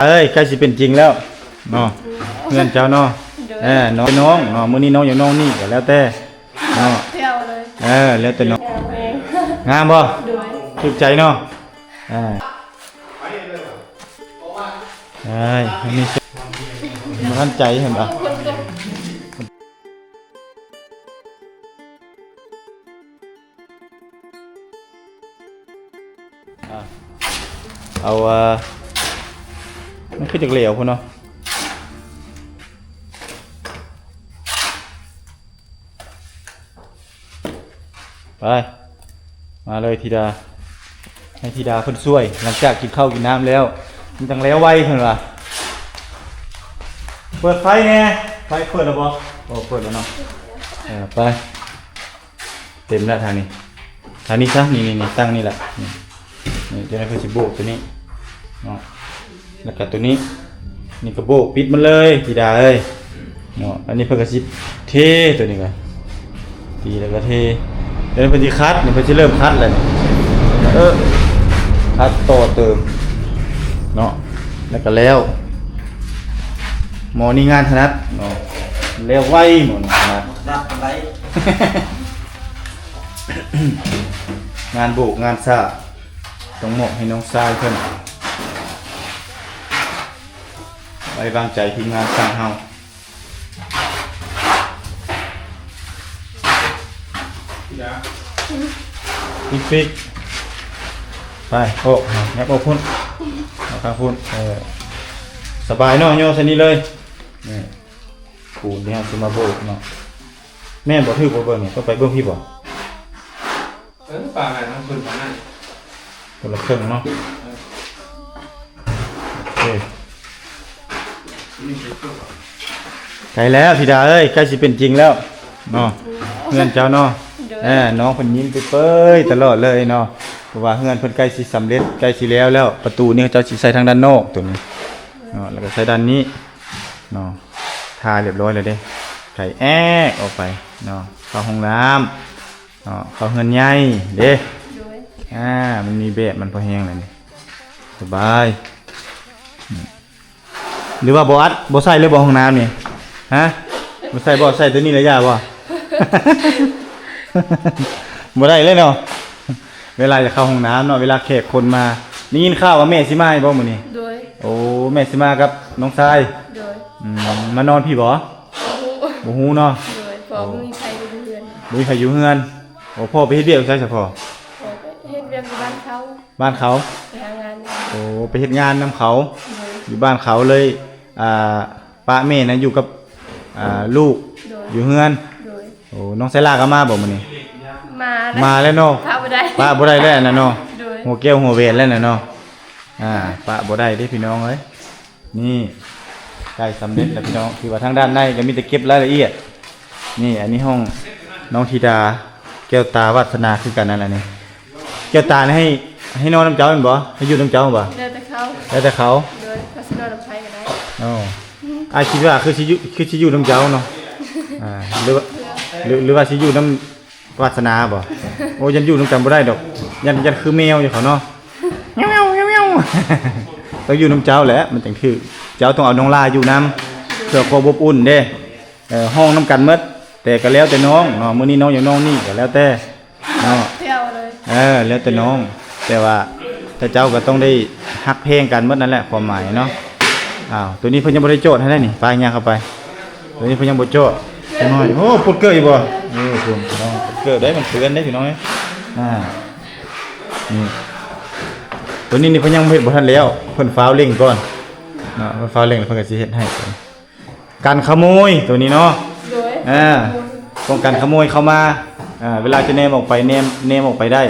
ເອີຍ ໃກ້ຊິເປັນຈິງແລ້ວເນາະ ເຮືອນເຈົ້າເນາະ. ໂດຍ ເອີ ນ້ອງເນາະ ມື້ນີ້ນ້ອງຢາກນອນນີ້ກໍແລ້ວແຕ່ເນາະ. ແຖວເລີຍ ເອີ ແລ້ວແຕ່ນ້ອງ. ງາມບໍ່? ໂດຍ ຖືກໃຈເນາະ. ອ່າ ເອີຍ ອັນນີ້ບໍ່ທັນໃຈເຫັນບໍ່? ອ່າ ເອົາ ອ່າ ມັນຄືຈັກແຫຼວພຸ້ນເນາະ. ໄປ ມາເລີຍທິດາ ໃຫ້ທິດາເພິ່ນຊ່ວຍ. ຫຼັງຈາກກິນເຂົ້າກິນນ້ຳແລ້ວ ມັນຈັ່ງແລ້ວໄວເພິ່ນວ່າ. ເປີດໄຟແດ່. ໄຟເປີດແລ້ວບໍ່? ໂອ້ ເປີດແລ້ວເນາະ. ເອີ ໄປ ເຕັມແລ້ວທາງນີ້ ທາງນີ້ຊະ. ນີ້ໆໆ ຕັ້ງນີ້ແຫຼະ ນີ້ ນີ້ ຈະໄດ້ເພິ່ນຊິໂບກຕົວນີ້ເນາະ. ແລ້ວກໍຕົວນີ້ ນີ້ກໍໂບກປິດມັນເລີຍທິດາເອີຍເນາະ. ອັນນີ້ເພິ່ນກໍຊິເທຕົວນີ້ກໍ ຕີແລ້ວກໍເທ. ແລ້ວເພິ່ນຊິຂັດ ນີ້ເພິ່ນຊິເລີ່ມຂັດແລ້ວນີ້. ເອີ ຂັດຕໍ່ເຕີມເນາະ ແລ້ວກໍແລ້ວ. ໝໍນີ້ງານຖະໜັດເນາະ ແລ້ວໄວ ໝໍນີ້ຖະໜັດ. ບໍ່ຖະໜັດປານໃດ ງານໂບກງານສາກ ຕ້ອງມອບໃຫ້ນ້ອງຊາຍເພິ່ນ ໄວ້ວາງໃຈທີມງານຊ່າງເຮົາ. ປິກໆ ໄປ ອອກ ຫຍັບອອກພຸ້ນ ອອກທາງພຸ້ນ. ເອີ ສະບາຍເນາະ ຍໍໃສ່ນີ້ເລີຍ. ນີ້ ປູນທີ່ເຮົາຊິມາໂບກເນາະ. ແມ່ນບໍ່? ຖືກບໍ່? ເບິ່ງນີ້ ຕ້ອງໄປເບິ່ງພີ້ບໍ່? ເອີ ປາງນັ້ນ ເພິ່ນປາງນັ້ນ ຄົນລະເຄິ່ງເນາະ. ເອີ ໂອເຄ ໃກ້ແລ້ວທິດາເອີຍ ໃກ້ຊິເປັນຈິງແລ້ວເນາະ ເຮືອນເຈົ້າເນາະ. ໂດຍ ເອີ ນ້ອງເພິ່ນຍິ້ມເປີຍໆຕະຫຼອດເລີຍເນາະ ເພາະວ່າເຮືອນເພິ່ນໃກ້ຊິສຳເລັດ ໃກ້ຊິແລ້ວແລ້ວ. ປະຕູນີ້ເຂົາເຈົ້າຊິໃສ່ທາງດ້ານນອກຕົວນີ້ເນາະ ແລ້ວກໍໃສ່ດ້ານນີ້ເນາະ. ທາຮຽບຮ້ອຍແລ້ວເດ້ ໄຂແອກອອກໄປເນາະ ເຂົ້າຫ້ອງນ້ຳ ເນາະ ເຂົ້າເຮືອນໃຫຍ່ເດ້. ໂດຍ ອ່າ ມັນມີແບບມັນພໍແຮງແລ້ວນີ້ ສະບາຍ. ອືມ ຫຼືວ່າບໍ່ອັດ ບໍ່ໃສ່ເລີຍບໍ່ຫ້ອງນ້ຳນີ້ ຮະ? ບໍ່ໃສ່ບໍ່? ໃສ່ຕົວນີ້ລະຢ່າບໍ່? ບໍ່ໄດ້ເລີຍເນາະ ເວລາຈະເຂົ້າຫ້ອງນ້ຳເນາະ ເວລາແຂກຄົນມາ. ໄດ້ຍິນຂ່າວວ່າແມ່ຊິມາອີກບໍ່ມື້ນີ້? ໂດຍ ໂອ້ ແມ່ຊິມາກັບນ້ອງຊາຍ. ໂດຍ ອືມ ມານອນພີ້ບໍ່? ບໍ່ຮູ້ ບໍ່ຮູ້ເນາະ. ໂດຍ ເພາະ ໂອ້ ບໍ່ມີໃຜຢູ່ເຮືອນ ບໍ່ມີໃຜຢູ່ເຮືອນ. ໂອ້ ພໍ່ໄປເຮັດວຽກຢູ່ໃສຊະພໍ່? ພໍ່ໄປເຮັດວຽກຢູ່ບ້ານເຂົາ ບ້ານເຂົາ ໄປຫາງານ. ໂອ້ ໄປເຮັດງານນຳເຂົາ. ໂດຍ ຢູ່ບ້ານເຂົາເລີຍ ອ່າ ປະແມ່ນະຢູ່ກັບ ອ່າ ລູກ. ໂດຍ ຢູ່ເຮືອນ. ໂດຍ ໂອ້ ນ້ອງໄຊລາກໍມາບໍ່ມື້ນີ້? ມາ ມາແລ້ວເນາະ ປະບໍ່ໄດ້ ປະບໍ່ໄດ້ແລ້ວນະເນາະ. ໂດຍ ຫົວແກ້ວຫົວແຫວນແລ້ວນະເນາະ. ອ່າ ປະບໍ່ໄດ້ເດ້ພີ່ນ້ອງເອີຍ. ນີ້ ໃກ້ສຳເລັດແລ້ວພີ່ນ້ອງ ຄືວ່າທາງດ້ານໃນກໍມີແຕ່ເກັບລາຍລະອຽດ. ນີ້ ອັນນີ້ຫ້ອງນ້ອງທິດາ ແກ້ວຕາວາດສະໜາຄືກັນນັ້ນແຫຼະນີ້. ແກ້ວຕານີ້ໃຫ້ ໃຫ້ນອນນຳເຈົ້າແມ່ນບໍ່? ໃຫ້ຢູ່ນຳເຈົ້າບໍ່? ແລ້ວແຕ່ເຂົາ ແລ້ວແຕ່ເຂົາ. ໂດຍ ເຂົາຊິນອນນຳໃຜກໍໄດ້. ອໍ ອ້າຍຄິດວ່າຄືຊິຢູ່ ຄືຊິຢູ່ນຳເຈົ້າເນາະ. ອ່າ ຫຼືວ່າ ຫຼື ຫຼືວ່າຊິຢູ່ນຳ ວາດສະໜາບໍ່? ໂອ້ ຢ້ານຢູ່ນຳກັນບໍ່ໄດ້ດອກ ຢ້ານ ຢ້ານຄືແມວຢູ່ເຂົາເນາະ ແມວໆ ຕ້ອງຢູ່ນຳເຈົ້າແຫຼະ ມັນຈັ່ງຖືກ. ເຈົ້າຕ້ອງເອົານ້ອງຫຼ້າຢູ່ນຳ ເພື່ອຄວາມອົບອຸ່ນເດ້. ເອີ ຫ້ອງນຳກັນໝົດ ແຕ່ກໍແລ້ວແຕ່ນ້ອງເນາະ ມື້ນີ້ນ້ອງຢາກນອນນີ້ກໍແລ້ວແຕ່ເນາະ. ແຖວເລີຍ ເອີ ແລ້ວແຕ່ນ້ອງ ແຕ່ວ່າ ແຕ່ເຈົ້າກໍຕ້ອງໄດ້ຮັກແພງກັນໝົດນັ້ນແຫຼະ ຄວາມໝາຍເນາະ. ອ້າວ ໂຕນີ້ເພິ່ນຍັງບໍ່ໄດ້ຈອດໃຫ້ໄດ໋ນີ້ ໄປຍ່າງເຂົ້າໄປ. ໂຕນີ້ເພິ່ນຍັງບໍ່ຈອດຈັກໜ້ອຍ. ໂອ້ ປົດເກີ້ຢູ່ບໍ່? ເອີ ພຸ້ນພີ່ນ້ອງ ປົດເກີ້ໄດ້ ມັນເປື້ອນໄດ້ພີ່ນ້ອງເອີຍ. ອ່າ ນີ້ ໂຕນີ້ນີ້ເພິ່ນຍັງເຮັດບໍ່ທັນແລ້ວ ເພິ່ນຟ້າວເລັ່ງກ່ອນເນາະ ເພິ່ນຟ້າວເລັ່ງແລ້ວເພິ່ນກໍຊິເຮັດໃຫ້. ກັນຂະໂມຍໂຕນີ້ເນາະ. ໂດຍ ອ່າ ປ້ອງກັນຂະໂມຍເຂົ້າມາ. ອ່າ ເວລາຈະແນມອອກໄປ ແນມ ແນມອອກໄປໄດ້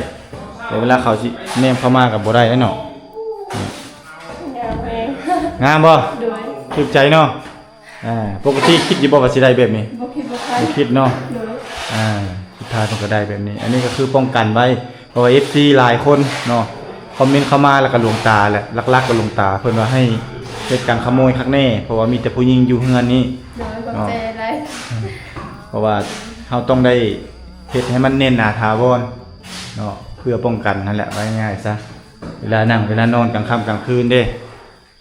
ແຕ່ເວລາເຂົາຊິແນມເຂົ້າມາກໍບໍ່ໄດ້ເນາະ. ງາມແຮງ ງາມບໍ່? ໂດຍ ຖືກໃຈເນາະ. ອ່າ ປົກກະຕິຄິດຢູ່ບໍ່ວ່າຊິໄດ້ແບບນີ້? ບໍ່ຄິດບໍ່ຝັນ ບໍ່ຄິດເນາະ. ໂດຍ ອ່າ ສຸດທ້າຍເພິ່ນກໍໄດ້ແບບນີ້. ອັນນີ້ກໍຄືປ້ອງກັນໄວ້ ເພາະວ່າເອັຟຊີຫຼາຍຄົນເນາະ ຄອມເມັນເຂົ້າມາແລ້ວກໍຫຼວງຕາແຫຼະ ຫຼັກໆກໍຫຼວງຕາ ເພິ່ນວ່າໃຫ້ເຮັດກັນຂະໂມຍຄັກແນ່ ເພາະວ່າມີແຕ່ຜູ້ຍິງຢູ່ເຮືອນນີ້. ໂດຍ ຂອບໃຈຫຼາຍ. ເພາະວ່າເຮົາຕ້ອງໄດ້ເຮັດໃຫ້ມັນແໜ້ນໜາຖາວອນເນາະ ເພື່ອປ້ອງກັນຫັ້ນແຫຼະ ວ່າງ່າຍໆຊະ. ເວລານັ່ງເວລານອນກາງຄ່ຳກາງຄືນເດ້.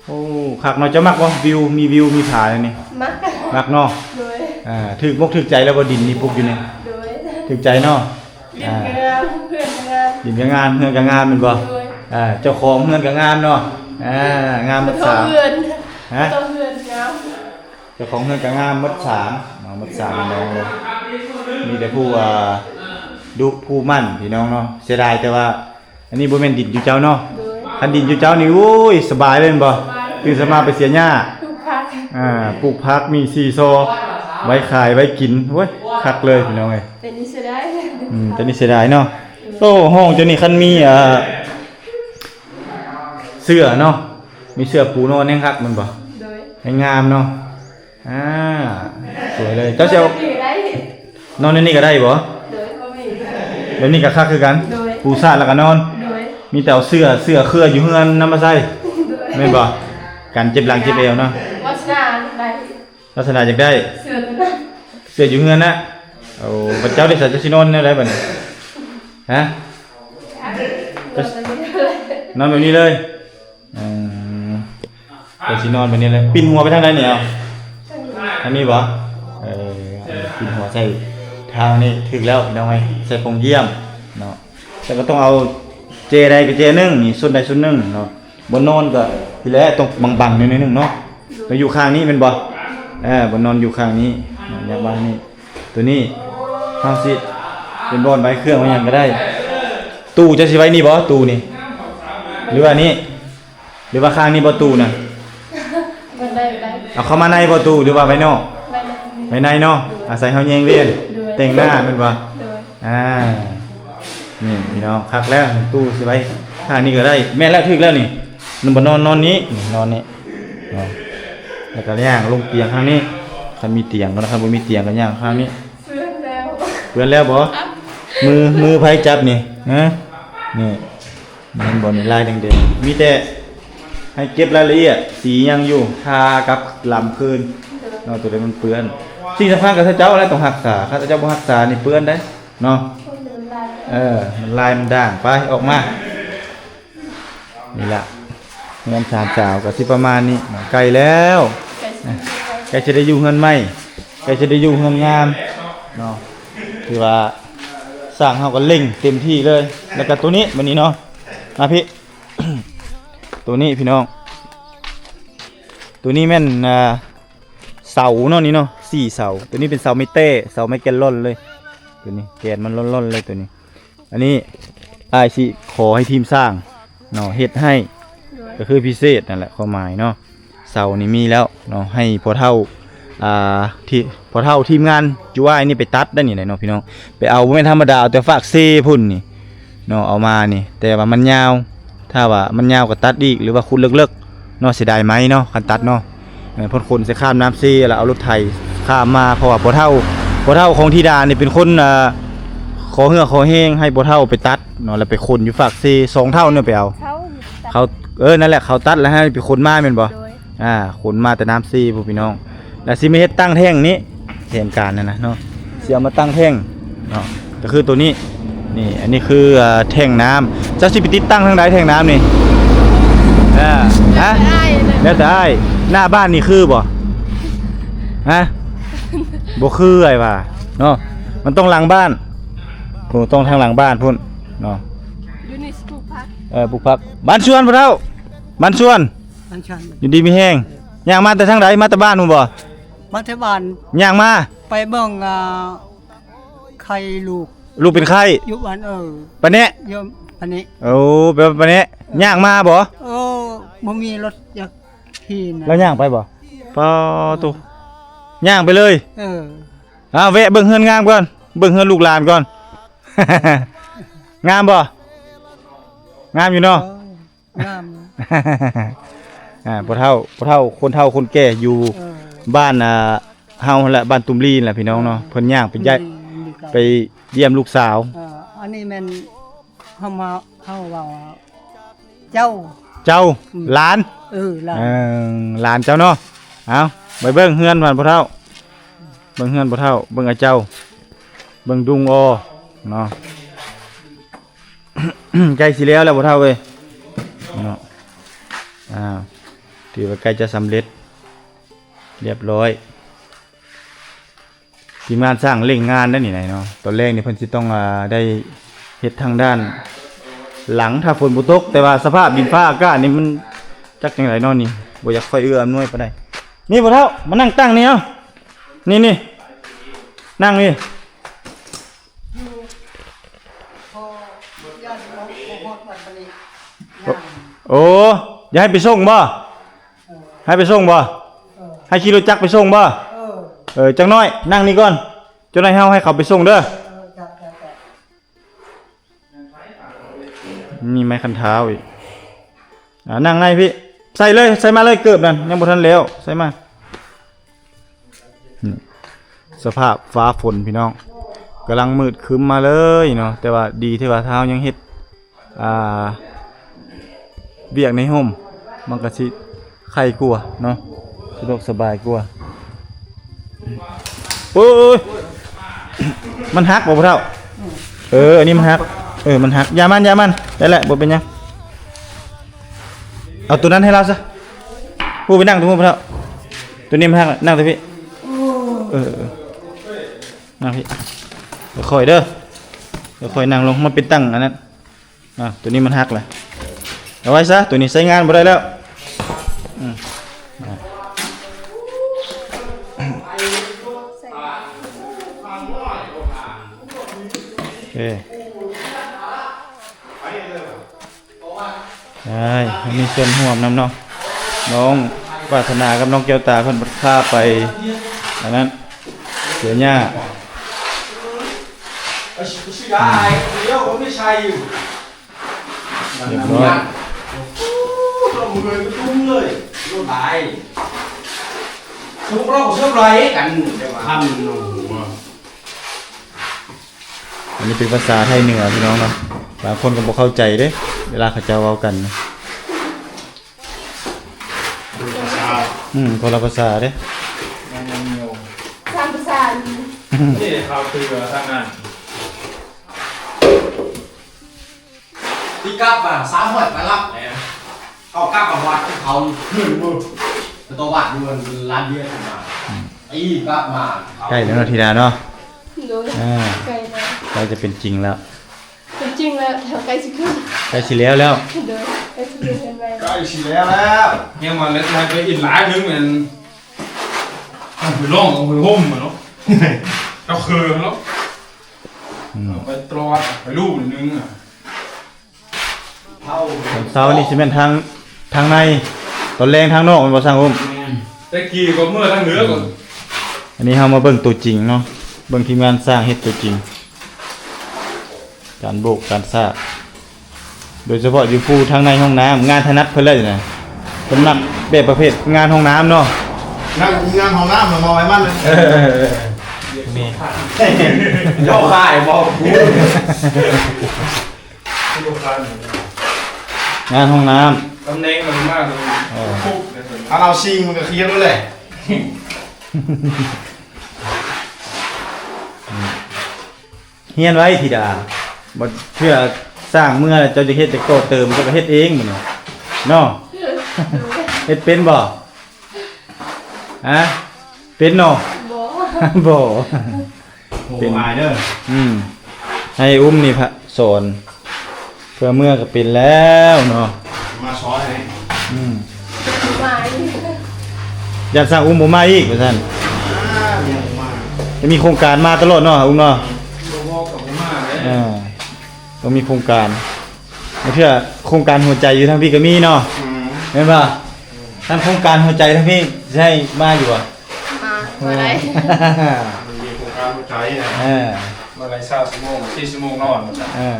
ໂອ້ ໂອ້ ຄັກເນາະ. ເຈົ້າມັກບໍ່ ວິວ ມີວິວມີຜາແນວນີ້? ມັກ ມັກເນາະ. ໂດຍ ອ່າ ຖືກອົກຖືກໃຈແລ້ວບໍ່ ດິນນີ້ປຸກຢູ່ນີ້? ໂດຍ ຖືກໃຈເນາະ. ດິນກໍງາມ ອ່າ ເຮືອນກໍງາມ ດິນກໍງາມ ເຮືອນກໍງາມແມ່ນບໍ່? ໂດຍ ອ່າ ເຈົ້າຂອງເຮືອນກໍງາມເນາະ. ອ່າ ງາມໝົດສາມ ເຮືອນ ຮະ ເຈົ້າຂອງເຮືອນງາມ ເຈົ້າຂອງເຮືອນກໍງາມໝົດສາມເນາະ ໝົດສາມພີ່ນ້ອງເລີຍ. ມີແຕ່ຜູ້ ອ່າ ດຸຜູ້ໝັ່ນພີ່ນ້ອງເນາະ. ເສຍດາຍແຕ່ວ່າ ອັນນີ້ບໍ່ແມ່ນດິນຢູ່ເຈົ້າເນາະ? ໂດຍ ຄັນດິນຢູ່ເຈົ້ານີ້ ໂອ້ຍ ສະບາຍເລີຍແມ່ນບໍ່? ສະບາຍ ຕື່ນເຊົ້າມາໄປເສຍຫຍ້າ ປູກຜັກ ອ່າ ປູກຜັກ ມີຊີຊໍ ໄວ້ຂາຍໄວ້ກິນ. ໂອ້ຍ ຄັກເລີຍພີ່ນ້ອງເອີຍ. ແຕ່ນີ້ເສຍດາຍ ອືມ ແຕ່ນີ້ເສຍດາຍເນາະ. ໂອ້ ຫ້ອງເຈົ້ານີ້ຄັນມີ ອ່າ ເສື້ອເນາະ ມີເສື້ອປູນອນແຮງຄັກແມ່ນບໍ່? ໂດຍ ແຮງງາມເນາະ. ອ່າ ສວຍເລີຍ. ເຈົ້າຊິເອົາ ນອນໃນນີ້ກໍໄດ້ບໍ່? ໂດຍ ບໍ່ມີ ແບບນີ້ກໍຄັກຄືກັນ. ໂດຍ ປູຊາດແລ້ວກໍນອນ. ໂດຍ ມີແຕ່ເອົາເສື້ອ ເສື້ອເຄືອຢູ່ເຮືອນນຳມາໃສ່. ໂດຍ ແມ່ນບໍ່? ກັນເຈັບຫຼັງເຈັບແອວເນາະ. ວາສະນາໄດ້ ວາສະນາຢາກໄດ້ເສື້ອຕົວນັ້ນ ເສື້ອຢູ່ເຮືອນນະ. ໂອ້ ບັດເຈົ້າເດ ເຈົ້າຊິນອນແນວໃດບັດນີ້? ຮະ ນອນແບບນີ້ເລີຍ. ນອນແບບນີ້ເລີຍ. ອືມ ກໍຊິນອນແບບນີ້ແຫຼະ. ປິ່ນຫົວໄປທາງໃດນີ້? ເອົາ ທາງນີ້ບໍ່? ເອີ ປິ່ນຫົວໃສ່ທາງນີ້ຖືກແລ້ວພີ່ນ້ອງເອີຍ. ໃສ່ປ່ອງຢ້ຽມເນາະ. ແຕ່ກໍຕ້ອງເອົາແຈໃດກໍແຈໜຶ່ງນີ້ ສ່ວນໃດສ່ວນໜຶ່ງເນາະ. ບ່ອນນອນກໍພີ້ແຫຼະ ຕ້ອງບັງໆໜ້ອຍໜຶ່ງເນາະ. ແລ້ວຢູ່ຂ້າງນີ້ແມ່ນບໍ່? ເອີ ບ່ອນນອນຢູ່ຂ້າງນີ້ ຍັບມາທາງນີ້. ຕົວນີ້ເຮົາຊິເປັນບ່ອນໄວ້ເຄື່ອງໄວ້ຫຍັງກໍໄດ້. ຕູ້ເຈົ້າຊິໄວ້ນີ້ບໍ່? ຕູ້ນີ້ ຫຼືວ່ານີ້? ຫຼືວ່າຂ້າງນີ້ບໍ່? ຕູ້ນະ ໄວ້ໃນ ໄວ້ໃນ ເອົາເຂົ້າມາໃນບໍ່? ຕູ້ ຫຼືວ່າໄວ້ນອກ? ໄວ້ໃນ ໄວ້ໃນເນາະ. ອາໄສເຮົາແຍງວຽນ ໂດຍ ແຕ່ງໜ້າແມ່ນບໍ່? ໂດຍ ອ່າ ນີ້ພີ່ນ້ອງ ຄັກແລ້ວ. ຕູ້ຊິໄວ້ຂ້າງນີ້ກໍໄດ້. ແມ່ນແລ້ວ ຖືກແລ້ວນີ້. ນອນ ນອນນີ້ ນີ້ ນອນນີ້ເນາະ. ແລ້ວກໍຍ່າງລົງຕຽງທາງນີ້ ຄັນມີຕຽງເນາະ. ຄັນບໍ່ມີຕຽງກໍຍ່າງທາງນີ້. ເປື້ອນແລ້ວ ເປື້ອນແລ້ວບໍ່? ມື ມືໃຜຈັບນີ້? ຮະ ນີ້ ເຫັນບໍ່ນີ້ ລາຍແດງໆ. ມີແຕ່ໃຫ້ເກັບລາຍລະອຽດ ສີຍັງຢູ່ ທາກັບລຳຄືນເນາະ. ໂຕໃດມັນເປື້ອນ ສິ່ງສຳຄັນກໍຄືເຈົ້າແຫຼະຕ້ອງຮັກສາ. ຄັນເຈົ້າບໍ່ຮັກສານີ້ເປື້ອນໄດ໋ເນາະ. ເອີ ມັນລາຍມັນດ່າງ. ໄປ ອອກມາ. ນີ້ລະ ເຮືອນສາມສາວກໍຊິປະມານນີ້ເນາະ. ໃກ້ແລ້ວ ໃກ້ຊິໄດ້ຢູ່ເຮືອນໃໝ່ ໃກ້ຊິໄດ້ຢູ່ເຮືອນງາມເນາະ. ຖືວ່າຊ່າງເຮົາກໍເລັ່ງເຕັມທີ່ເລີຍ. ແລ້ວກໍໂຕນີ້ ບັດນີ້ເນາະ ມາພີ້ ໂຕນີ້ພີ່ນ້ອງ ໂຕນີ້ແມ່ນ ອ່າ ເສົາເນາະ ນີ້ເນາະ ສີ່ເສົາ. ໂຕນີ້ເປັນເສົາໄມ້ແຕ້ ເສົາໄມ້ແກ່ນລ່ອນເລີຍ. ໂຕນີ້ແກ່ນມັນລ່ອນໆເລີຍ ໂຕນີ້. ອັນນີ້ອ້າຍຊິຂໍໃຫ້ທີມຊ່າງເນາະ ເຮັດໃຫ້ ໂດຍ ກໍຄືພິເສດນັ້ນແຫຼະ ຄວາມໝາຍເນາະ. ເສົານີ້ມີແລ້ວເນາະ ໃຫ້ພໍ່ເຖົ້າ ອ່າ ທີ່ ພໍ່ເຖົ້າທີມງານຈຸອ້າຍນີ້ໄປຕັດໄດ້ນີ້ແຫຼະເນາະພີ່ນ້ອງ. ໄປເອົາ ບໍ່ແມ່ນທຳມະດາ ເອົາແຕ່ຟາກເຊພຸ້ນນີ້ເນາະ ເອົາມານີ້. ແຕ່ວ່າມັນຍາວ ຖ້າວ່າມັນຍາວກໍຕັດອີກ ຫຼືວ່າຂຸດເລິກໆເນາະ. ເສຍດາຍໄມ້ເນາະ ຄັນຕັດເນາະ. ເອີ ເພິ່ນຂົນໃສ່ຂ້າມນ້ຳເຊ ແລ້ວເອົາລົດໄຖຂ້າມມາ ເພາະວ່າພໍ່ເຖົ້າ ພໍ່ເຖົ້າຂອງທິດານີ້ເປັນຄົນ ເອີ ຂໍເຫື່ອຂໍແຮງໃຫ້ພໍ່ເຖົ້າໄປຕັດເນາະ ແລ້ວໄປຂົນຢູ່ຟາກເຊ ສອງເຖົ້ານີ້ໄປເອົາ ເຂົາ ເອີ ນັ້ນແຫຼະ ເຂົາຕັດແລ້ວໃຫ້ໄປຂົນມາແມ່ນບໍ່? ໂດຍ ອ່າ ຂົນມາແຕ່ນ້ຳເຊພຸ້ນພີ່ນ້ອງ. ແລ້ວຊິມາເຮັດຕັ້ງແທ່ງນີ້ ແຜນການນັ້ນນະເນາະ ຊິເອົາມາຕັ້ງແທ່ງເນາະ ກໍຄືໂຕນີ້. ນີ້ ອັນນີ້ຄື ເອີ ແທ່ງນ້ຳ. ເຈົ້າຊິໄປຕິດຕັ້ງທາງໃດແທ່ງນ້ຳນີ້? ເອີ ຮະ? ແລ້ວແຕ່ອ້າຍ ແລ້ວແຕ່ອ້າຍ. ໜ້າບ້ານນີ້ຄືບໍ່? ຮະ? ບໍ່ຄືອ້າຍວ່າເນາະ. ມັນຕ້ອງຫຼັງບ້ານ ໂອ້ ຕ້ອງທາງຫຼັງບ້ານພຸ້ນເນາະ. ຢູ່ນີ້ປູກຜັກ ເອີ ປູກຜັກ. ບ້ານສວນພໍ່ເຖົ້າ ບ້ານສວນ ຢູ່ດີມີແຮງ. ຍ່າງມາແຕ່ທາງໃດ? ມາແຕ່ບ້ານພຸ້ນບໍ່? ມາແຕ່ບ້ານ ຍ່າງມາ ໄປເບິ່ງ ອ່າ ໄຂ້ລູກ ລູກເປັນໄຂ້ ຢູ່ບ້ານ ເອີ ປະແນະ ຢູ່ປະແນະ. ໂອ້ ໄປປະແນະ ເອີ ຍ່າງມາບໍ່? ເອີ ບໍ່ມີລົດຈັກຂີ່ນະ. ລາວຍ່າງໄປບໍ່? ປາໂຕ ຍ່າງໄປເລີຍ. ເອີ ເອົາ ແວະເບິ່ງເຮືອນງາມກ່ອນ ເບິ່ງເຮືອນລູກຫຼານກ່ອນ. ງາມບໍ່? ງາມຢູ່ເນາະ. ເອີ ງາມ ອ່າ ພໍ່ເຖົ້າ ພໍ່ເຖົ້າ ຄົນເຖົ້າຄົນແກ່ຢູ່ ເອີ ບ້ານ ອ່າ ເຮົາຫັ້ນແຫຼະ ບ້ານຕຸ້ມລີນແຫຼະພີ່ນ້ອງເນາະ. ເພິ່ນຍ່າງໄປຢ້ຽມ ໄປຢ້ຽມລູກສາວ. ເອີ ອັນນີ້ແມ່ນເຮົາມາ ເຮົາເວົ້າວ່າເຈົ້າ ເຈົ້າ ອືມ ຫຼານ ເອີ ຫຼານ ເອີ ຫຼານເຈົ້າເນາະ. ເອົາ ໄປເບິ່ງເຮືອນບ້ານພໍ່ເຖົ້າ ເບິ່ງເຮືອນພໍ່ເຖົ້າ ເບິ່ງອ້າຍເຈົ້າ ເບິ່ງດຸງອໍເນາະ. ໃກ້ຊິແລ້ວແລ້ວພໍ່ເຖົ້າເອີຍເນາະ. ອ່າ ຖືວ່າໃກ້ຈະສຳເລັດ ລຽບຮ້ອຍ. ທີມງານຊ່າງເລັ່ງງານໄດ້ນີ້ນາຍເນາະ. ຕອນແລກນີ້ເພິ່ນຊິຕ້ອງ ອ່າ ໄດ້ເຮັດທາງດ້ານຫຼັງ ຖ້າຝົນບໍ່ຕົກ, ແຕ່ວ່າສະພາບດິນຟ້າອາກາດນີ້ມັນຈັກຈັ່ງໃດເນາະ. ນີ້ບໍ່ຢາກຄ່ອຍເອື້ອອຳນວຍປານໃດ. ນີ້ພໍ່ເຖົ້າ ມານັ່ງຕັ້ງນີ້ເອົາ. ນີ້ໆ ນັ່ງນີ້. ໂອ້ ຢາກໃຫ້ໄປສົ່ງບໍ່? ໃຫ້ໄປສົ່ງບໍ່? ໃຫ້ຂີ່ລົດຈັກໄປສົ່ງບໍ່? ເອີ ຈັກໜ້ອຍ ນັ່ງນີ້ກ່ອນ. ຈັກໜ້ອຍເຮົາໃຫ້ເຂົາໄປສົ່ງເດີ. ມີໄມ້ຄັນເທົ້າອີກ. ອ່າ ນັ່ງໃນພີ້. ໃສ່ເລີຍ ໃສ່ມາເລີຍ ເກີບນັ້ນຍັງບໍ່ທັນແລ້ວ ໃສ່ມາ. ສະພາບຟ້າຝົນພີ່ນ້ອງ ກຳລັງມືດຄຶ້ມມາເລີຍເນາະ. ແຕ່ວ່າດີທີ່ວ່າຖ້າເຮົາຍັງເຮັດ ອ່າ ວຽກໃນຮົ່ມ ມັນກະຊິໄຄກວ່າເນາະ ສະດວກສະບາຍກວ່າ. ໂອ້ຍ ມັນຫັກບໍ່ພໍ່ເຖົ້າ? ເອີ ອັນນີ້ມັນຫັກ. ເອີ ມັນຫັກ. ຢ່າມັນ ຢ່າມັນ ໄດ້ແຫຼະ ບໍ່ເປັນຫຍັງ. ເອົາໂຕນັ້ນໃຫ້ລາວຊະ. ຜູ້ໄປນັ່ງໂຕພຸ້ນພໍ່ເຖົ້າ. ໂຕນີ້ມັນຫັກ ນັ່ງໂຕພີ້. ເອີ ນັ່ງພີ້. ຄ່ອຍໆເດີ ຄ່ອຍໆນັ່ງລົງ. ມັນເປັນຕັ້ງອັນນັ້ນ. ອ່າ ໂຕນີ້ມັນຫັກແຫຼະ ເອົາໄວ້ຊະ. ໂຕນີ້ໃຊ້ງານບໍ່ໄດ້ແລ້ວ. ອືມ ໂອເຄ ໃຊ່ ມີສ່ວນຮ່ວມນຳເນາະ. ນ້ອງປາດຖະໜາກັບນ້ອງແກ້ວຕາເພິ່ນພາໄປອັນນັ້ນ ເສຍຫຍ້າ. ອືມ ລຽບຮ້ອຍ. ໂອ້ ລົງເລີຍ ຕຸ້ມເລີຍ ລົງຫຼາຍ. ສຸກແລ້ວກໍເຊື່ອມໄຫຼກັນ ແຕ່ວ່າທຳໜູ. ອັນນີ້ເປັນພາສາໄທເໜືອພີ່ນ້ອງເນາະ ບາງຄົນກໍບໍ່ເຂົ້າໃຈເດ້ ເວລາເຂົາເຈົ້າເວົ້າກັນ. ຄົນລະພາສາ ອືມ ຄົນລະພາສາເດ້. ແມ່ນແນວ ສາມພາສານີ້ ນີ້ເຂົ້າເທື່ອທາງນັ້ນ. ທີ່ກັບມາສາມຮ້ອຍປາຍລັກແຫຼະ ເອົາກັບມາວັດເຂົາເງິນບໍ່ ໄປຕໍ່ວັດຢູ່ຮ້ານເບຍຂຶ້ນມາ. ອືມ ຕີກັບມາ ໃກ້ແລ້ວເນາະທິດາເນາະ. ໂດຍ ອ່າ ໃກ້ແລ້ວ ໃກ້ຈະເປັນຈິງແລ້ວ. ເປັນຈິງແລ້ວ ແຖວໃກ້ຊິຂຶ້ນ ໃກ້ຊິແລ້ວແລ້ວ. ໂດຍ ໃກ້ຊິຂຶ້ນເຮືອນໃໝ່ ໃກ້ຊິແລ້ວແລ້ວ. ຍັງວ່າແລ້ວຊິໃຫ້ໄປອີກຫຼາຍເຖິງແມ່ນ ໄປຮ້ອງເອົາໄປຮົ່ມເນາະ ເຈົ້າຄືເນາະ. ອືມ ເອົາໄປຕອດໄປລູກໜຶ່ງອະ. ຕອນເຊົ້ານີ້ຊິແມ່ນທາງ ທາງໃນ ຕອນແລງທາງນອກແມ່ນບໍ່ຊ່າງອຸ້ມ? ແມ່ນ ແຕ່ກີ້ກໍເມືອທາງເໜືອກ່ອນ. ອັນນີ້ເຮົາມາເບິ່ງຕົວຈິງເນາະ ເບິ່ງທີມງານຊ່າງເຮັດຕົວຈິງ ການໂບກການສາກ ໂດຍສະເພາະຢູ່ພູທາງໃນຫ້ອງນ້ຳ ງານຖະໜັດເພິ່ນເລີຍນະ. ເພິ່ນມັກແບບປະເພດງານຫ້ອງນ້ຳເນາະ ງານ ງານຫ້ອງນ້ຳນະ ເອົາໃຫ້ມັນ. ເອີ ແມ່ນ ເຈົ້າຂາຍບໍ່? ງານຫ້ອງນ້ຳ ຕຳແໜ່ງມັນມາກເລີຍ. ເອີ ຄັນເອົາຊິງມັນກໍຄຽດໂລດແຫຼະ. ຮຽນໄວ້ທິດາ ບໍ່ເຊື່ອສ້າງເມືອ ເຈົ້າຈະເຮັດ ຈະກໍ່ເຕີມ ເຈົ້າກໍເຮັດເອງ ມື້ນີ້ເນາະ. ເຮັດເປັນບໍ່? ຮະ? ເປັນເນາະ? ບໍ່ ບໍ່. ເປັນ ອືມ ໃຫ້ອຸ້ມນີ້ພະສອນ ເພື່ອເມືອກໍເປັນແລ້ວເນາະ ມາສອນໃຫ້. ອືມ ຢ້ານຊ່າງອຸ້ມບໍ່ມາອີກວ່າຊັ້ນ. ອ່າ ຍັງບໍ່ມາ ຈະມີໂຄງການມາຕະຫຼອດເນາະ ອຸ້ມເນາະ. ບໍ່ບອກກໍບໍ່ມາເດ້. ອ່າ ຕ້ອງມີໂຄງການ ບາງເທື່ອໂຄງການຫົວໃຈຢູ່ທາງພີ້ກໍມີເນາະ. ອືມ ແມ່ນບໍ່? ທາງໂຄງການຫົວໃຈທາງພີ້ຊິໃຫ້ມາຢູ່ບໍ່? ມາ ບໍ່ໄດ້ ມັນມີໂຄງການຫົວໃຈນະ. ເອີ ມື້ລະຊາວຊົ່ວໂມງ ສີ່ຊົ່ວໂມງນອນ. ເອີ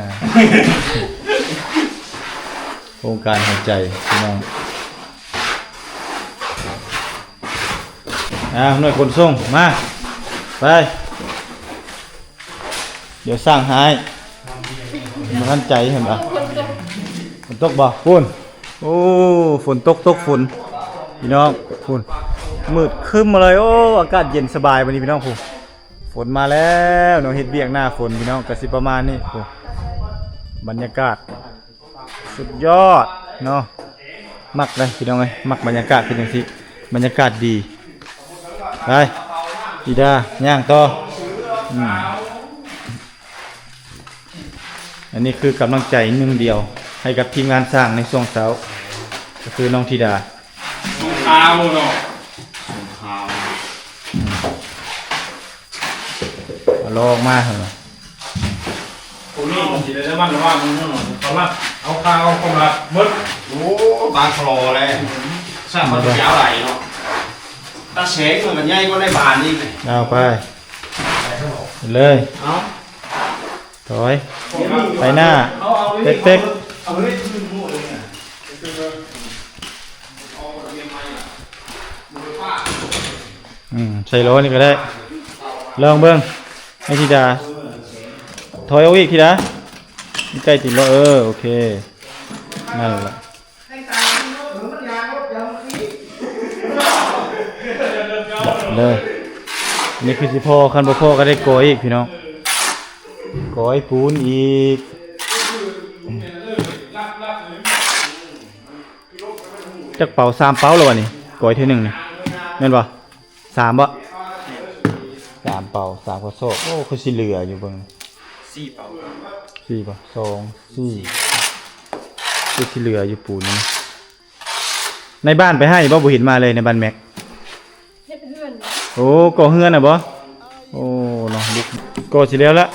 ໂຄງການຫົວໃຈພີ່ນ້ອງ. ອ່າ ໜ່ວຍຂົນສົ່ງ ມາ ໄປ. ດຽວສ້າງໃຫ້ ບໍ່ທັນໃຈເຫັນບໍ່? ຝົນຕົກບໍ່? ພຸ້ນ ໂອ້ ຝົນຕົກ ຕົກຝົນພີ່ນ້ອງ ພຸ້ນ ມືດຄຶ້ມມາເລີຍ. ໂອ້ ອາກາດເຢັນສະບາຍບັດນີ້ພີ່ນ້ອງ. ພຸ້ນ ຝົນມາແລ້ວເນາະ ເຮັດວຽກໜ້າຝົນພີ່ນ້ອງ ກະຊິປະມານນີ້. ພຸ້ນ ບັນຍາກາດສຸດຍອດເນາະ. ມັກເດ້ພີ່ນ້ອງເອີຍ ມັກບັນຍາກາດເປັນຈັ່ງຊີ້ ບັນຍາກາດດີ. ໄປ ອີດາ ຍ່າງຕໍ່. ອືມ ອັນນີ້ຄືກຳລັງໃຈໜຶ່ງດຽວ ໃຫ້ກັບທີມງານສ້າງໃນຊ່ວງເຊົ້າ ກໍຄືນ້ອງທິດາ. ສົງຄາມເນາະ ສົງຄາມ ອືມ ເອົາລໍ້ອອກມາຫັ້ນນະ. ພວກນີ້ມັນຊິໄດ້ລະມັດລະວັງເນາະ ເຂົາລັກເອົາຄ່າເອົາຄວາມລັບໝົດ. ໂອ້ ບານຄະລໍແລ້ວ ຊ່າງມັນຊິເອົາໄດ້ເນາະ ຕາແສງມັນກໍໃຫຍ່ກວ່າໃນບ້ານອີກ. ເອົາໄປ ໄປເລີຍ ເອົາ ຖອຍ ໄປໜ້າ ເປັກໆ. ອືມ ໃສ່ລໍ້ນີ້ກໍໄດ້ ລອງເບິ່ງ ໃຫ້ທິດາ ຖອຍອອກອີກທິດາ ໃກ້ຕີນລໍ້ ເອີ ໂອເຄ ນັ້ນລະ ເດີ ນີ້ຄືຊິພໍ້ ຄັນບໍ່ພໍ້ກໍໄດ້ກອຍອີກພີ່ນ້ອງ ກອຍປູນອີກ. ຈັກເປົາ ສາມເປົາແລ້ວວະນີ້ ກອຍເທື່ອໜຶ່ງນີ້ ແມ່ນບໍ່? ສາມບໍ່? ສາມເປົາ ສາມກະສອບ. ໂອ້ ຄືຊິເຫຼືອຢູ່ເບິ່ງ ສີ່ເປົາ ສີ່ບໍ່? ສອງ ສີ່ ຄືຊິເຫຼືອຢູ່ປູນນີ້. ໃນບ້ານໄປໃຫ້ບໍ່? ບໍ່ເຫັນມາເລີຍໃນບ້ານແມັກ. ເຮັດເຮືອນ. ໂອ້ ກໍ່ເຮືອນນະບໍ່? ໂອ້ ເນາະ ບຸກ ກໍ່ຊິແລ້ວລະ.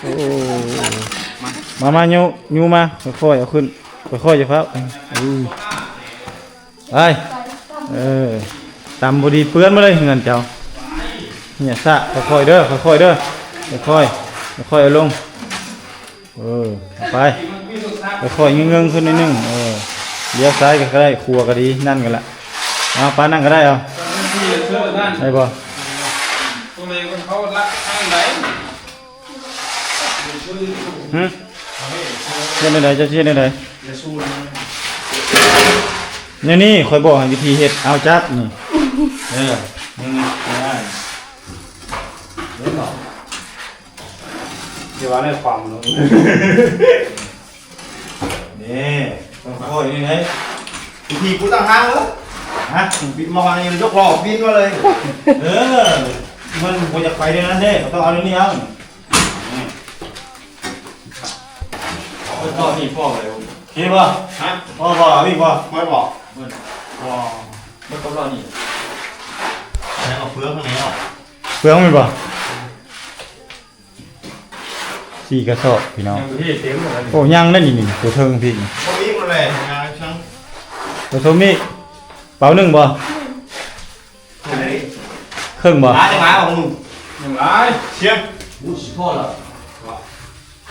ໂອ້ ມາ ມາ ຍູ້ ຍູ້ມາ ຄ່ອຍໆເອົາຂຶ້ນ ຄ່ອຍໆ ຢ່າຟ້າວ. ອື ໄປ ເອີ ຕຳບໍ່ດີເປື້ອນໝົດເລີຍເຮືອນເຈົ້າ. ເນຍສະ ຄ່ອຍໆເດີ ຄ່ອຍໆເດີ ຄ່ອຍໆ ຄ່ອຍໆເອົາລົງ. ເອີ ເອົາໄປ ຄ່ອຍໆເງີ້ຍໆຂຶ້ນໜ້ອຍໜຶ່ງ. ເອີ ລ້ຽວຊ້າຍກໍໄດ້ ຂວາກໍດີ ນັ້ນກໍລະ. ເອົາ ປານັ້ນກໍໄດ້ ເອົາ ໄດ້ບໍ່? ຫຶ ເຮັດແນວໃດ? ເຈົ້າຊິເຮັດແນວໃດ? ແນວນີ້ຂ້ອຍບອກໃຫ້ວິທີເຮັດ. ເອົາ ຈັບນີ້ ເອີ ນີ້ ງ່າຍໆ ເຫັນບໍ່? ຊິວ່າໄດ້ຄວາມເນາະ ນີ້ ຕ້ອງຄ່ອຍນີ້ເດ້. ວິທີກູຕັ້ງຫ້າງເລີຍ ຮະ ປິດໝໍ້ນີ້ ຍົກລໍ້ປິ່ນມາເລີຍ. ເອີ ມັນບໍ່ຢາກໄປແນວນັ້ນເດ້ ກໍຕ້ອງເອົາແນວນີ້ເອົາ. ເອົາຕໍ່ນີ້ພໍເລີຍ ໂອເຄບໍ່? ຮະ ພໍບໍ່? ເອົາອີກບໍ່? ບໍ່ ບໍ່ ບໍ່ ບໍ່ ບໍ່ຕ້ອງລໍນີ້ ແລ້ວເອົາເຟືອງຂ້າງໃນອອກ ເຟືອງແມ່ນບໍ່? ສີ່ກະສອບພີ່ນ້ອງ ຍັງບໍ່ເທເຕັມເລີຍ. ໂອ້ ຍັງໄດ້ນີ້ ນີ້ ຕົວເທິງພີ່ນີ້ ບໍ່ອີກແລ້ວ ງານຊ່າງ ປະສົມອີກ ເປົາໜຶ່ງບໍ່? ເຄິ່ງບໍ່? ຫຼາຍ ຫຼາຍຂອງມຶງ ຍັງຫຼາຍ ຊຽງ ອູ້ ຊິພໍລະ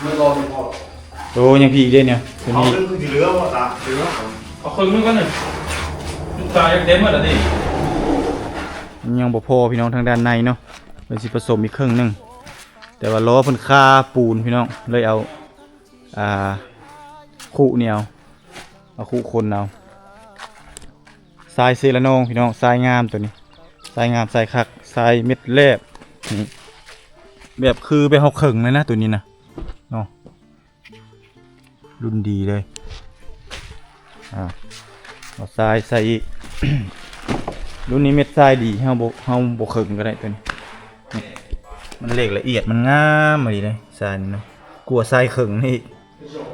ມັນບໍ່ພໍລະ. ໂອ້ ຍັງພີກເດ້ນີ້ ຕົວນີ້ ເອົາເຄິ່ງໜຶ່ງກໍຊິເຫຼືອບໍ່ຕາ ເຫຼືອ ເອົາເຄິ່ງໜຶ່ງກ່ອນນີ້ ຕາຢາກເຕັມໝົດລະນີ້. ມັນຍັງບໍ່ພໍພີ່ນ້ອງ ທາງດ້ານໃນເນາະ ເພິ່ນຊິປະສົມອີກເຄິ່ງໜຶ່ງ ແຕ່ວ່າລໍເພິ່ນຄາປູນພີ່ນ້ອງ ເລີຍເອົາ ອ່າ ຄຸນີ້ເອົາ ເອົາຄຸຄົນເອົາ. ຊາຍເຊລະນອງພີ່ນ້ອງ ຊາຍງາມໂຕນີ້ ຊາຍງາມ ຊາຍຄັກ ຊາຍເມັດແລບ ນີ້ ແບບຄືແບບເຮົາເຄິ່ງເລີຍນະ ໂຕນີ້ນະເນາະ ລຸ້ນດີເລີຍ. ອ່າ ເອົາຊາຍໃສ່ອີກ ລຸ້ນນີ້ເມັດຊາຍດີ ເຮົາບໍ່ ເຮົາບໍ່ເຄິ່ງກໍໄດ້ໂຕນີ້ ນີ້ ມັນເລກລະອຽດ ມັນງາມອີ່ຫຼີເດ້ ຊາຍນີ້ນະ ກວ່າຊາຍເຄິ່ງນີ້ອີກ.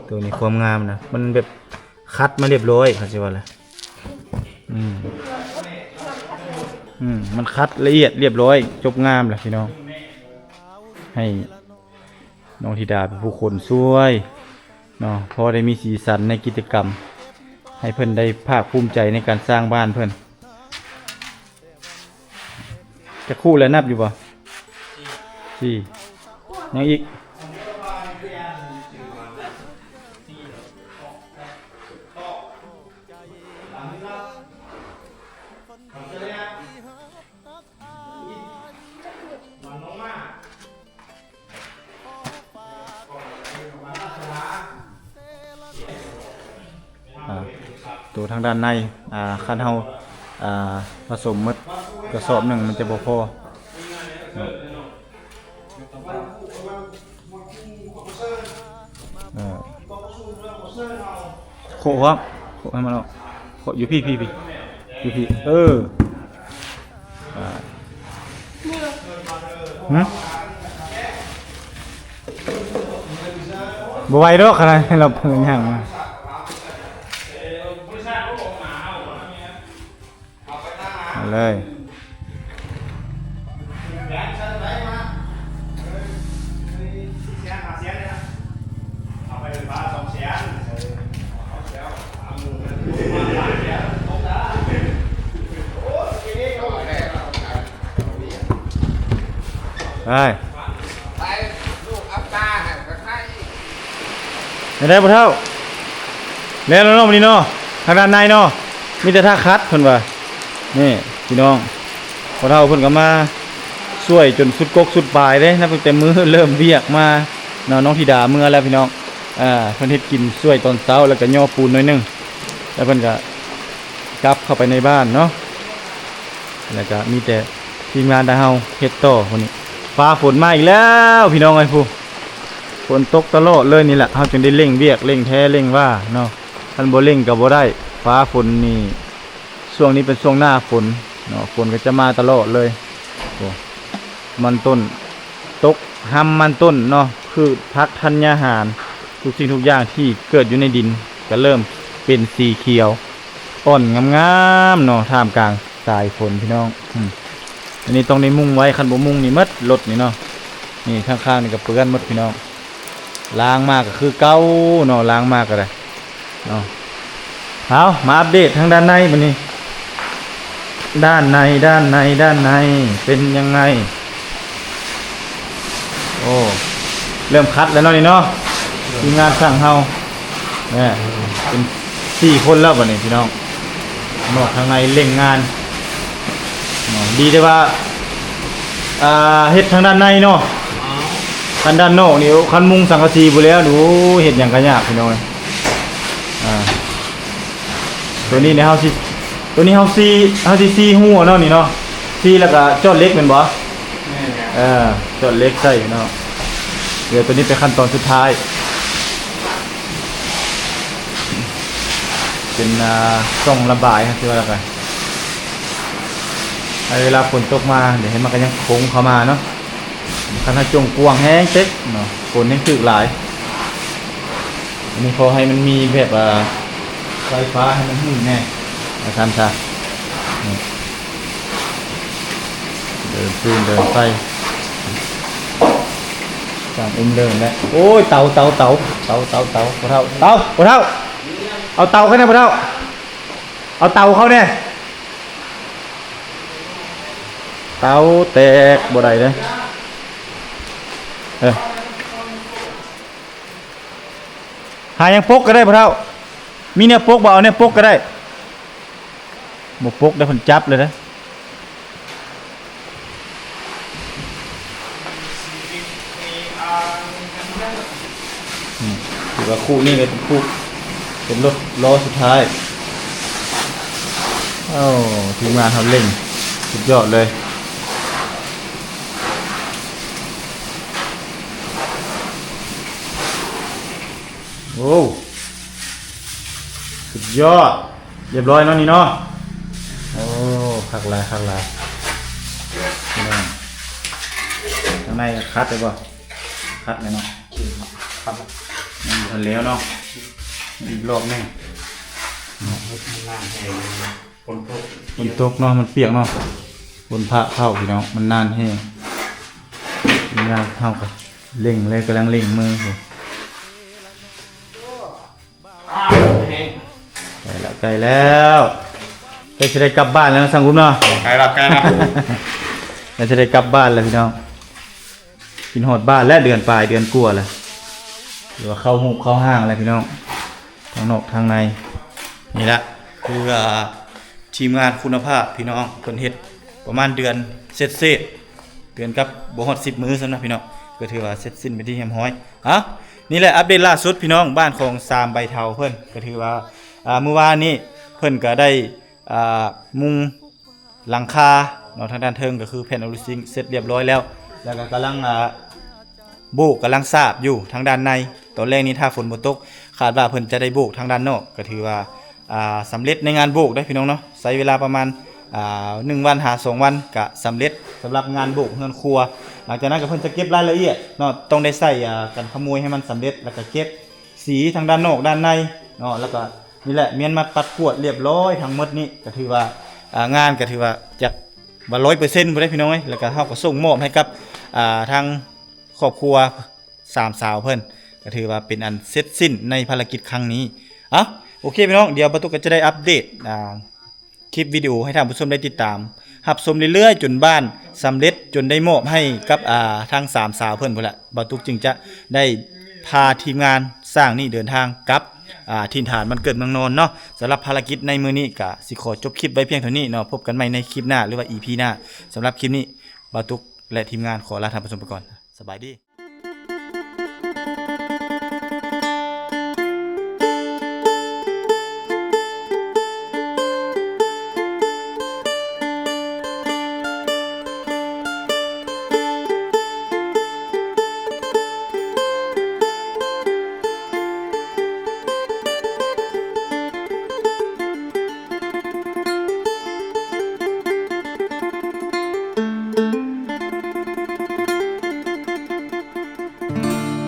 ໂຕນີ້ຄວາມງາມນະ ມັນແບບຄັດມາລຽບຮ້ອຍ ເຂົາຊິວ່າລະ ອືມ ອືມ ມັນຄັດລະອຽດລຽບຮ້ອຍ ຈົບງາມລະພີ່ນ້ອງ. ໃຫ້ນ້ອງທິດາເປັນຜູ້ຂົນຊ່ວຍເນາະ ພໍໄດ້ມີສີສັນໃນກິດຈະກຳ ໃຫ້ເພິ່ນໄດ້ພາກພູມໃຈໃນການສ້າງບ້ານເພິ່ນ. ຈັກຄູ່ແລ້ວ ນັບຢູ່ບໍ່? ສີ່ ຍັງອີກ. ອ່າ ໂຕທາງດ້ານໃນ ອ່າ ຄັນເຮົາ ອ່າ ປະສົມໝົດກະສອບໜຶ່ງມັນຈະບໍ່ພໍເນາະ. ເອີ ໂຄະພ້ອມ ໂຄະໃຫ້ມັນອອກ ໂຄະຢູ່ພີ້ ພີ້ ພີ້ ຢູ່ພີ້ ເອີ ອ່າ ຫຶ ບໍ່ໄຫວດອກ ຂະໜາດໃຫ້ລາວເພິ່ນຍ່າງມາ ເອົາເລີຍ. ໄປ ແນວໃດພໍ່ເຖົ້າ? ແລ້ວເນາະ ມື້ນີ້ເນາະ ທາງດ້ານໃນເນາະ ມີແຕ່ຖ້າຂັດເພິ່ນວ່າ. ນີ້ພີ່ນ້ອງ ພໍ່ເຖົ້າເພິ່ນກໍມາຊ່ວຍຈົນສຸດກົກສຸດປາຍເດ້ ນັບຕັ້ງແຕ່ມື້ເລີ່ມວຽກມາເນາະ. ນ້ອງທິດາເມືອແລ້ວພີ່ນ້ອງ ອ່າ ເພິ່ນເຮັດກິນຊ່ວຍຕອນເຊົ້າ ແລ້ວກໍຍໍປູນໜ້ອຍໜຶ່ງ ແລ້ວເພິ່ນກໍກັບເຂົ້າໄປໃນບ້ານເນາະ. ແລ້ວກໍມີແຕ່ທີມງານທາງເຮົາເຮັດຕໍ່. ມື້ນີ້ຟ້າຝົນມາອີກແລ້ວພີ່ນ້ອງເອີຍ ພຸ້ນ ຝົນຕົກຕະຫຼອດເລີຍ. ນີ້ແຫຼະ ເຮົາຈຶ່ງໄດ້ເລັ່ງວຽກ ເລັ່ງແທ້ ເລັ່ງວ່າເນາະ ຄັນບໍ່ເລັ່ງກໍບໍ່ໄດ້. ຟ້າຝົນນີ້ ຊ່ວງນີ້ເປັນຊ່ວງໜ້າຝົນເນາະ ຝົນກໍຈະມາຕະຫຼອດເລີຍ. ໂອ້ ມັນຕົ້ນ ຕົກຮຳມັນຕົ້ນເນາະ ພືດຜັກທັນຍາຫານ ທຸກສິ່ງທຸກຢ່າງທີ່ເກີດຢູ່ໃນດິນ ກໍເລີ່ມເປັນສີຂຽວອ່ອນງາມໆເນາະ ທ່າມກາງສາຍຝົນພີ່ນ້ອງ. ອືມ ອັນນີ້ຕ້ອງໄດ້ມຸງໄວ້ ຄັນບໍ່ມຸງນີ້ໝົດລົດນີ້ເນາະ. ນີ້ຂ້າງໆນີ້ກໍເປື້ອນໝົດພີ່ນ້ອງ ລ້າງມາກໍຄືເກົ່າເນາະ ລ້າງມາກໍໄດ້ເນາະ. ເອົາ ມາອັບເດດທາງດ້ານໃນບັດນີ້ ດ້ານໃນ ດ້ານໃນ ດ້ານໃນເປັນຍັງໄງ? ໂອ້ ເລີ່ມຂັດແລ້ວເນາະນີ້ເນາະ ທີມງານຊ່າງເຮົາ ແມ່ນເປັນສີ່ຄົນແລ້ວບັດນີ້ພີ່ນ້ອງ ນອກທາງໃນເລັ່ງງານເນາະ. ດີແຕ່ວ່າ ອ່າ ເຮັດທາງດ້ານໃນເນາະ ຄັນດ້ານນອກນີ້ ໂອ້ ຄັນມຸງສັງກະສີບໍ່ແລ້ວນີ້ ໂອ້ຍ ເຮັດຫຍັງກໍຍາກພີ່ນ້ອງເອີຍ. ອ່າ ຕົວນີ້ນີ້ເຮົາຊິ ຕົວນີ້ເຮົາຊິ ເຮົາຊິຊີ້ຮູເນາະນີ້ເນາະ ຊີ້ແລ້ວກໍຈອດເຫຼັກແມ່ນບໍ່? ແມ່ນແລ້ວ ເອີ ຈອດເຫຼັກໃສ່ເນາະ. ດຽວຕົວນີ້ເປັນຂັ້ນຕອນສຸດທ້າຍ ເປັນ ອ່າ ຊ່ອງລະບາຍ ຊິວ່າລະກັນ ໃຫ້ເວລາຝົນຕົກມາ ດຽວໃຫ້ມັນກໍຍັງຄົງເຂົ້າມາເນາະ. ຄັນເຮົາຈົ່ງກວ້າງແຮງເຕັກເນາະ ຝົນແຮງຖືກຫຼາຍ. ອັນນີ້ຂໍໃຫ້ມັນມີແບບ ອ່າ ໄຟຟ້າໃຫ້ມັນຫູແດ່ ວ່າຊັ້ນຊະ. ນີ້ ເດີນຟືນເດີນໄຟ ຊ່າງອຸ້ມເດີນແຫຼະ. ໂອ້ຍ ເຕົາ ເຕົາ ເຕົາ ເຕົາ ເຕົາ ເຕົາ ພໍ່ເຖົ້າ ເຕົາ ພໍ່ເຖົ້າ ເອົາເຕົາເຂົ້າແດ່ ພໍ່ເຖົ້າ ເອົາເຕົາເຂົ້າແດ່. ເຕົາແຕກບໍ່ໄດ້ເດ້. ເອີ ຫາຫຍັງປົກກໍໄດ້ພໍ່ເຖົ້າ ມີແນວປົກບໍ່? ເອົາແນວປົກກໍໄດ້. ບໍ່ປົກໄດ້ ເພິ່ນຈັບເລີຍເດ້. ອືມ ຖືວ່າຄູ່ນີ້ເປັນຄູ່ ເປັນລົດລໍ້ສຸດທ້າຍ. ໂອ້ ທີມງານເຮົາເລັ່ງສຸດຍອດເລີຍ. ໂອ້ ສຸດຍອດ ຮຽບຮ້ອຍເນາະນີ້ເນາະ. ໂອ້ ຄັກຫຼາຍ ຄັກຫຼາຍພີ່ນ້ອງ. ທາງໃນກໍຂັດໄດ້ບໍ່? ຂັດແລ້ວເນາະ ຂັດ ຍັງບໍ່ທັນແລ້ວເນາະ ອີກລອບໜຶ່ງເນາະ. ມັນນານແຮງ ຝົນຕົກ ຝົນຕົກເນາະ ມັນປຽກເນາະ ຝົນພະເຂົ້າພີ່ນ້ອງ ມັນນານແຮງ. ທີມງານເຮົາກໍເລັ່ງເລີຍ ກຳລັງເລັ່ງມືພຸ້ນ. ອ່າ ໃກ້ແລ້ວ ໃກ້ແລ້ວ ໃກ້ຊິໄດ້ກັບບ້ານແລ້ວນະ ຊ່າງອຸ້ມເນາະ. ໃກ້ແລ້ວ ໃກ້ແລ້ວ ໃກ້ຊິໄດ້ກັບບ້ານແລ້ວພີ່ນ້ອງ. ກິນຮອດບ້ານແລ້ວ ເດືອນປາຍເດືອນກວ່າແລ້ວ ຫຼືວ່າເຂົ້າຮູບເຂົ້າຮ່າງແລ້ວພີ່ນ້ອງ ທາງນອກທາງໃນ. ນີ້ລະຄື ອ່າ ທີມງານຄຸນນະພາບພີ່ນ້ອງ ເພິ່ນເຮັດປະມານເດືອນເສດໆ ເດືອນກັບບໍ່ຮອດສິບມື້ຊ້ຳນະພີ່ນ້ອງ ກໍຖືວ່າເສັດສິ້ນເປັນທີ່ຮຽບຮ້ອຍ. ເອົ້າ ນີ້ແຫຼະອັບເດດລ່າສຸດພີ່ນ້ອງ ບ້ານຂອງສາມໃບເທົາເພິ່ນ ກໍຖືວ່າ ອ່າ ມື້ວານນີ້ເພິ່ນກໍໄດ້ ອ່າ ມຸງຫຼັງຄາເນາະ ທາງດ້ານເທິງກໍຄືແຜ່ນໂອລິຊິງເສັດຮຽບຮ້ອຍແລ້ວ ແລ້ວກໍກຳລັງ ອ່າ ໂບກ ກຳລັງສາບຢູ່ທາງດ້ານໃນ. ຕອນແລກນີ້ຖ້າຝົນບໍ່ຕົກ ຄາດວ່າເພິ່ນຈະໄດ້ໂບກທາງດ້ານນອກ ກໍຖືວ່າ ອ່າ ສຳເລັດໃນງານໂບກເດ້ພີ່ນ້ອງເນາະ. ໃຊ້ເວລາປະມານ ອ່າ ໜຶ່ງວັນຫາສອງວັນກະສຳເລັດ ສຳລັບງານໂບກເຮືອນຄົວ. ຫຼັງຈາກນັ້ນກະເພິ່ນຈະເກັບລາຍລະອຽດເນາະ, ຕ້ອງໄດ້ໃສ່ ອ່າ ກັນຂະໂມຍໃຫ້ມັນສຳເລັດ ແລ້ວກະເກັບສີທາງດ້ານນອກດ້ານໃນເນາະ. ແລ້ວກະນີ້ແຫຼະ ມ້ຽນມັດປັດກວາດລຽບຮ້ອຍທັງໝົດນີ້ ກະຖືວ່າ ອ່າ ງານກະຖືວ່າຈະວ່າຮ້ອຍເປີເຊັນພຸ້ນເດ້ພີ່ນ້ອງເອີຍ. ແລ້ວກະເຮົາກະສົ່ງມອບໃຫ້ກັບ ອ່າ ທາງຄອບຄົວ ສາມສາວເພິ່ນ ກະຖືວ່າເປັນອັນເສັດສິ້ນໃນພາລະກິດຄັ້ງນີ້. ເອົ້າ ໂອເຄພີ່ນ້ອງ, ດຽວບ່າວຕຸກກະຈະໄດ້ອັບເດດ ອ່າ ຄລິບວິດີໂອໃຫ້ທ່ານຜູ້ຊົມໄດ້ຕິດຕາມຮັບຊົມເລື້ອຍໆ ຈົນບ້ານສຳເລັດ ຈົນໄດ້ມອບໃຫ້ກັບ ອ່າ ທັງສາມສາວເພິ່ນພຸ້ນລະ. ບ່າວຕຸກຈຶ່ງຈະໄດ້ພາທີມງານສ້າງນີ້ເດີນທາງກັບ ອ່າ ຖິ່ນຖານບ້ານເກີດເມືອງນອນເນາະ. ສຳລັບພາລະກິດໃນມື້ນີ້ກະຊິຂໍຈົບຄລິບໄວ້ພຽງເທົ່ານີ້ເນາະ. ພົບກັນໃໝ່ໃນຄລິບໜ້າ ຫຼືວ່າ ອີພີ ໜ້າ. ສຳລັບຄລິບນີ້ ບ່າວຕຸກ ແລະ ທີມງານຂໍລາທ່ານຜູ້ຊົມໄປກ່ອນ. ສະບາຍດີ.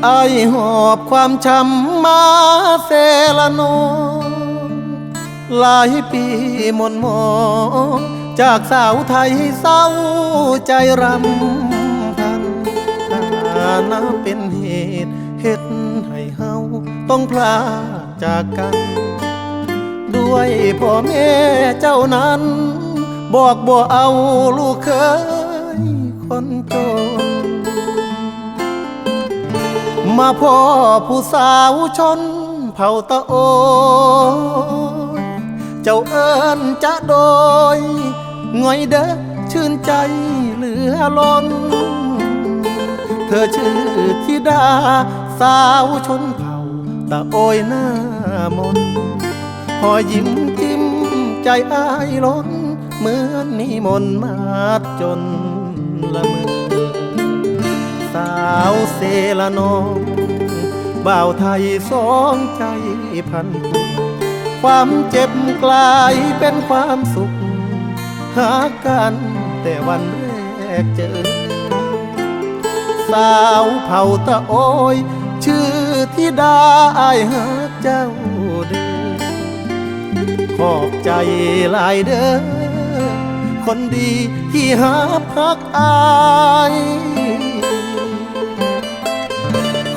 ອ້າຍຫອບຄວາມຊ້ຳມາເຊລະນອງ ຫຼາຍປີໝົນໝອງ ຈາກສາວໄທເສົ້າໃຈຣຳພັນ ຖານະເປັນເຫດເຮັດໃຫ້ເຮົາຕ້ອງພລາກ ຈາກກັນ ດ້ວຍພໍ່ແມ່ເຈົ້ານັ້ນ ບອກບໍ່ເອົາລູກເຂີຍຄົນຈົນ ມາພໍ້ຜູ້ສາວຊົນເຜົ່າຕະໂອຍ ເຈົ້າເອີ້ນຈະໂດຍ ງ່ອຍເດີ ຊື່ນໃຈເຫຼືອລົ້ນ ເທີຊື່ທິດາສາວຊົນເຜົ່າຕະໂອຍໜ້າມົນ ຮອຍຍິ້ມຈິ້ມໃຈອ້າຍລົ້ນ ເໝືອນມີມົນມາດຈົນລະເມີ ສາວເຊລະນອງ ບ່າວໄທສອງໃຈພັນ ຄວາມເຈັບກລາຍເປັນຄວາມສຸກ ຮັກກັນແຕ່ວັນແລກເຈີ ສາວເຜົ່າຕະໂອຍ ຊື່ທິດາ ອ້າຍຮັກເຈົ້າເດີ ຂອບໃຈຫຼາຍເດີ ຄົນດີທີ່ຮັບຮັກອ້າຍ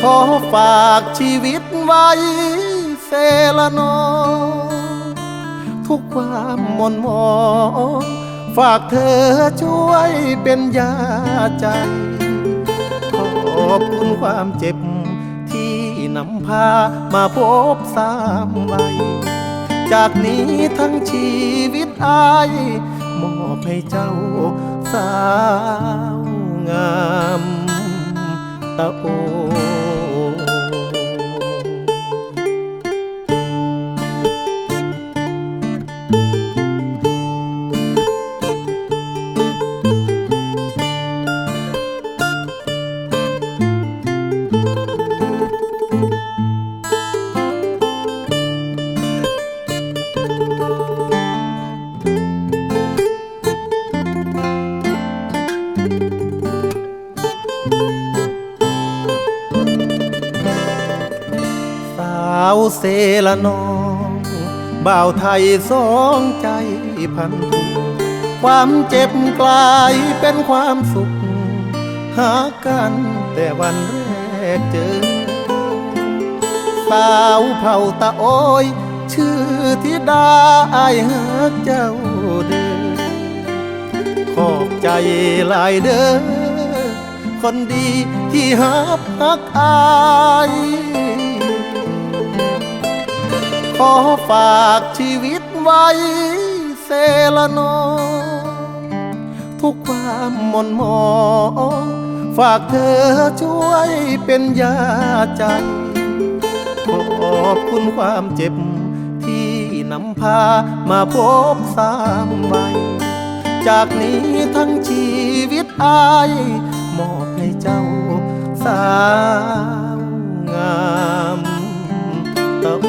ຂໍຝາກຊີວິດໄວ້ ເຊລະນອງ ທຸກຄວາມໝົນໝອງ ຝາກເທີຊ່ວຍເປັນຢາໃຈ ຂອບຄຸນຄວາມເຈັບ ທີ່ນຳພາມາພົບຊ້ຳໄວ ຈາກນີ້ທັງຊີວິດອ້າຍ ມອບໃຫ້ເຈົ້າສາວງາມ ຕະໂອ ສາວເຊລະນອງ ບ່າວໄທສອງໃຈພັນຜູກ ຄວາມເຈັບກລາຍເປັນຄວາມສຸກ ຮັກກັນແຕ່ວັນແລກເຈີ ສາວເຜົ່າຕະໂອຍ ຊື່ທິດາ ອ້າຍຮັກເຈົ້າເດີ ຂອບໃຈຫຼາຍເດີ ຄົນດີທີ່ຮັບຮັກອ້າຍ ຂໍຝາກຊີວິດໄວ້ ເຊລະນອງ ທຸກຄວາມໝົນໝອງ ຝາກເທີຊ່ວຍເປັນຢາໃຈ ຂອບຄຸນຄວາມເຈັບ ທີ່ນຳພາມາພົບຊ້ຳໄວ ຈາກນີ້ທັງຊີວິດອ້າຍ ມອບໃຫ້ເຈົ້າສາວງາມ ຕະໂອ